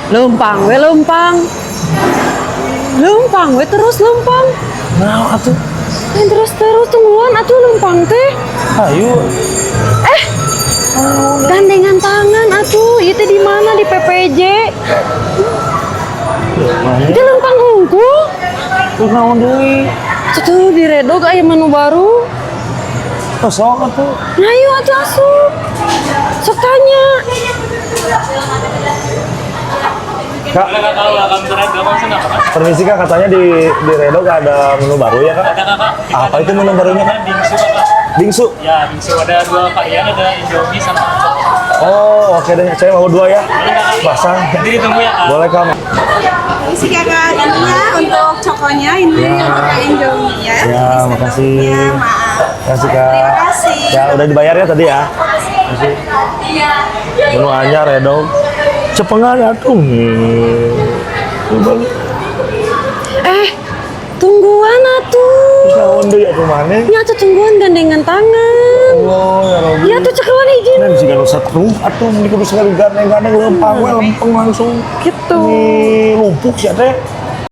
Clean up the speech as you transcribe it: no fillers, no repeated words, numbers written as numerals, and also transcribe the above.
Leumpang we leumpang. Leumpang we terus leumpang. Nah, atuh. Yang terus terus tungguan atuh leumpang teh. Ayo. Eh, gandengan tangan atuh. Ieu teh di mana, di PPJ? Itu leumpang hungkul. Terus naon deui? Tuh, tuh di Redog aya menu baru. Oh, sok atuh. Nah, ayo atuh asup. Sok tanya. Kak, permisi Kak, katanya di Redog ada menu baru ya Kak? Ada, Kakak. Kita Apa itu menu barunya, Kak? Bingsu, Kakak. Bingsu. Ya, bingsu ada dua varian, ada Indomie sama coklat. Oh, oke deh. Saya mau dua ya. Pasang. Nanti ditunggu ya, Kak. Boleh, Kak. Ini sih Kakak, ininya untuk cokonya, ini Ya. untuk yang Indomie ya. Ya, Ini makasih. sendoknya, maaf. Makasih Kak. Terima kasih. Ya, udah dibayar ya tadi ya. Makasih. Menu anyar Redog. Cepengan atuh. Coba. Eh, tungguan atuh. Terus naon deui atuh maneh? Nya atuh tungguan gandengan tangan. Allah ya Rabbi. Ya tuh cekelan izin. Nah, bisa nu setruh atuh meni kudu sekali gandeng-gandeng leumpang we lempeng langsung. Gitu. Ini lumpuh sih teh.